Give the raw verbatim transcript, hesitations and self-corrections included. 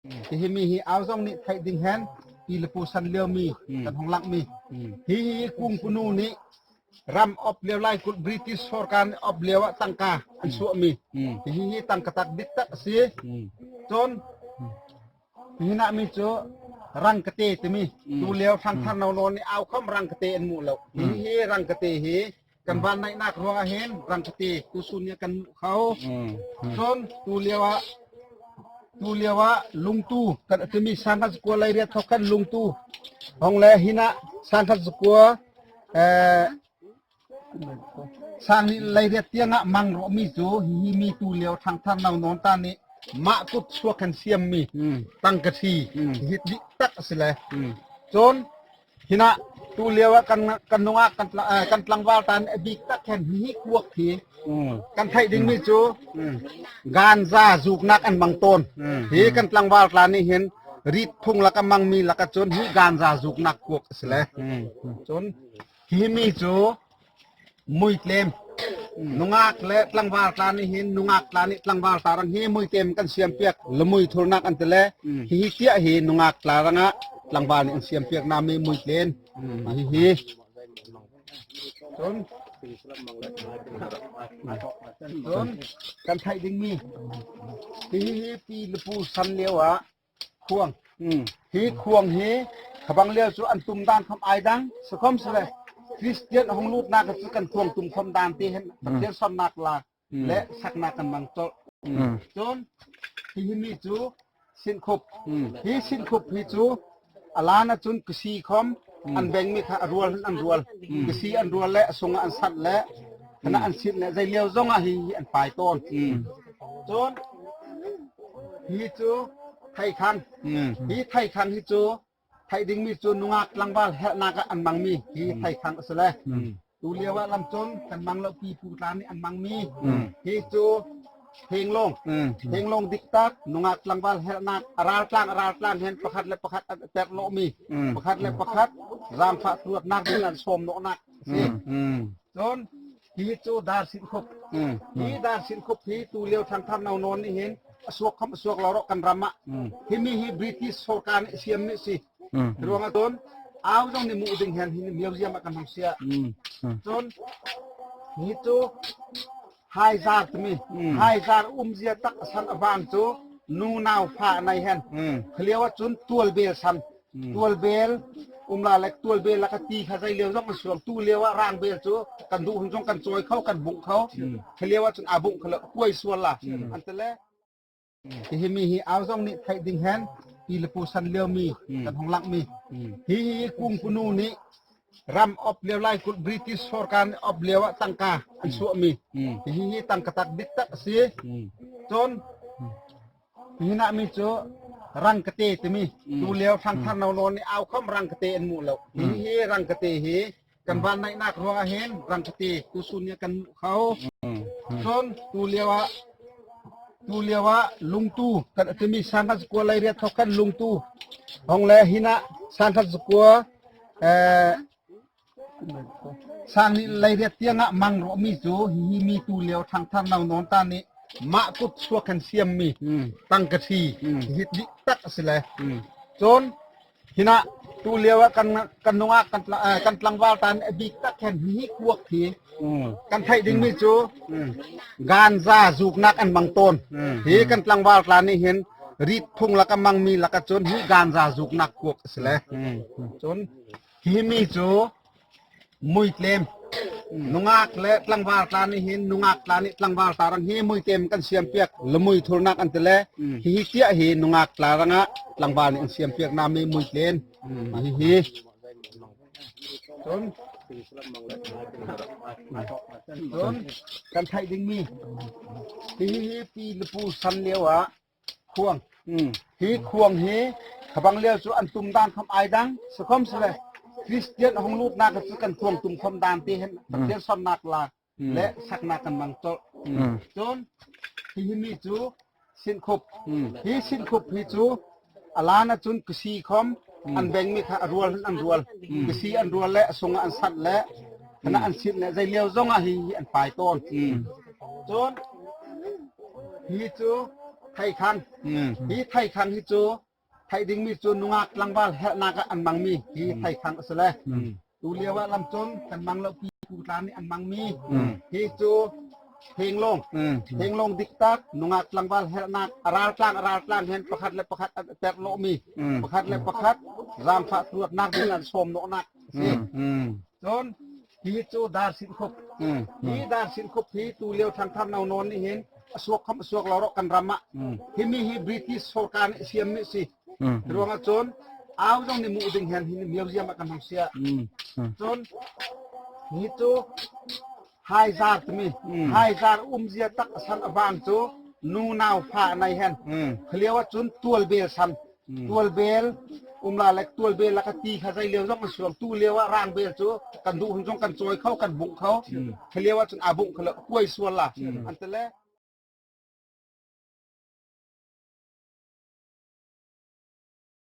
Hi hi mi hi âuzawng nih theih ding hen, pi le pu san liau mi, kan hawng langh mi. Hi hi kung punu nih ram awp liau laikulh British sawrkar nih awp liau ah tangka an suah mi. Hi hi hi tangka tak dik tak asi. Chun, hi hi nah mi chu rangkate ti mi. Tu liau thangthar no nawn nih âukhawm rangkate an muh lo. Hi hi hi rangkate hi kan vân naihnâk ruangah hin rangkate tu sûn nih kan muh kho. Chun tu liau ah, tu liau ah lungtu kan ti mi sangkhat zakua leiriat thawk khan lungtu. Hawng le hi nah sangkhat zakua, eh, sangnih leiriat tiangah mang rawh mi chu hi hi mi tu liau thangthar no nawn ta nih mah kut suak hen siam mi tangka thi. Hi hi dik tak asi le. Chun, hi nah tu liau ah kan, kan nungâk kan tla-, eh, kan tlangvâl tla nih a bîk tak hen hi hi kuak hi kan theih ding mi chu ganja zûknâk an mang tâwn. Hi kan tlangvâl tla nih hin rît phung lakah mang mi lakah chun hi ganja zûknâk kuak asi le. Chun hi hi mi chu muitlêm. Nungâk leh tlangvâl tla nih hin, nungâk tla nih tlangvâl tla rang hi muitlêm kan siam piak, lamui thulnâk an ti le. Hi hi tiah hi nungâk tla rangah tlangvâl nih an siam piak na mi muitlêm. Hi hi. Chun, chun kan theih ding mi. Hi hi hi pi le pu san liau ah khuang. Hi khuang hi khabang liau chu an tum dân khawm âidang, sikhawmsele Kristian hawng lûtnâk chu kan khuang tum khawm dân ti hen Pathian sawnnâk la leh saknâk kan mang chawlh. Chun hi hi mi chu sinkhup. Hi sinkhup hi chu a lân ah chun kasi khawm an beng mi kha a rual hen an rual. Kasi an rual le a sungah an sat le, hen ah an sit le zei liau zawngah hi hi an pâi tâwn. Chun hi chu theikhang. Hi theikhang hi chu theih ding mi chu nungâk tlangvâl helhnâk ah an mang mi hi theikhang asi le. Tu liau ah lam chun kan mang lo pi pu tla nih an mang mi. Hi chu thenglawng. Thenglawng dik tak, nungâk tlangvâl helhnâk a râl tlâng, a râl tlâng hen pakhat leh pakhat an tel nawh mi. Pakhat leh pakhat zângfah tuatnâk ding an sâwm nawhnâk asi. Chun hi chu dâr sinkhup. Hi dâr sinkhup hi tu liau thangthar no nawn nih hin a suak khawm a suak lo rawh kan ram ah. Hi mi hi British sawrkar nih siam mi asi. Ruangah chun âuzawng nih muh ding hen hi museum ah kan hawng siah. Chun hi chu haizâr ti mi. Haizâr umzia tak a san avâng chu nunau fa a nei hen. Kha liau ah chun tualbêl san. Tualbêl um la leh tualbêl lakah ti kha zei liau zawng a suang. Tu liau ah rângbêl chu kan duh hun zawng kan chawi kho, kan bungh kho. Kha liau ah chun a bungh kho lo, kuai sual la. An ti le. Hi hi mi hi âuzawng nih theih ding hen, pi le pu san liau mi, kan hawng langh mi. Hi hi kung punu nih ram awp liau laikulh British sawrkar nih awp liau ah tangka an suah mi. Hi hi hi tangka tak dik tak asi. Chun hi hi nah mi chu rangkate ti mi. Tu liau thangthar no nawn nih âukhawm rangkate an muh lo. Hi hi hi rangkate hi kan vân naihnâk ruangah hin rangkate tu sûn nih kan muh kho. Chun tu liau ah, tu liau ah lungtu kan ti mi sangkhat zakua leiriat thawk khan lungtu. Hawng le hi nah sangkhat zakua, eh, sangnih leiriat tiangah mang rawh mi chu hi hi mi tu liau thangthar no nawn ta nih mah kut suak hen siam mi tangka thi. Hi hi dik tak asi le. Chun hi nah tu liau ah kan, kan nungâk kan tla-, eh, kan tlangvâl tla nih a bîk tak hen hi hi kuak hi kan theih ding mi chu ganja zûknâk an mang tâwn. Hi kan tlangvâl tla nih hin rît phung lakah mang mi lakah chun hi ganja zûknâk kuak asi le. Chun hi hi mi chu muitlêm. Nungâk leh tlangvâl tla nih hin, nungâk tla nih tlangvâl tla rang hi muitlêm kan siam piak, lamui thulnâk an ti le. Hi hi tiah hi nungâk tla rangah tlangvâl nih an siam piak na mi muitlêm. Hi hi. Chun, chun kan theih ding mi. Hi hi hi pi le pu san liau ah khuang. Hi khuang hi khabang liau chu an tum dân khawm âidang, sikhawmsele Kristian hawng lûtnâk chu kan khuang tum khawm dân ti hen Pathian sawnnâk la leh saknâk kan mang chawlh. Chun hi hi mi chu sinkhup. Hi sinkhup hi chu a lân ah chun kasi khawm an beng mi kha a rual hen an rual. Kasi an rual le a sungah an sat le, hen ah an sit le zei liau zawngah hi hi an pâi tâwn. Chun hi chu Theikhang. Hi theikhang hi chu, theih ding mi chu nungak tlangval helhnâk ah an mang mi hi theikhang asi le. Tu liauah lam chun kan mang lo pi pu tla nih an mang mi. Hi chu Henglawng. Henglawng diktak, nungak tlangval helhnâk, a râltlâng, a râltlâng hen pakhat leh pakhat an terh lo mi. Pakhat leh pakhat, zângfah tuatnâk ding an sâwm nawhnâk asi. Chun, hi chu Dâr Sinkhup. Hi Dâr Sinkhup hi tu liau thangthar nau nawn nih hin, a suak khawm a suak lo rawh kan ram ah. Hi mi hi British sawrkar nih siam mi asi. Ruangah chun, âuzawng nih muh ding hen hi museum ah kan hawng siah. Chun, hi chu Haizâr timi. Haizâr umzia tak a san avâng chu, nunau fa nei hen. Kha liauah chun tualbêl san. Tualbêl, um la lek tualbêl lakah ti kha zei liau zawng an suang. Tu liauah rângbêl chu, kan duh hun zawng kan chawi kho, kan bungh kho. Kha liauah chun a bungh kho lo, kuai sual la. An ti le,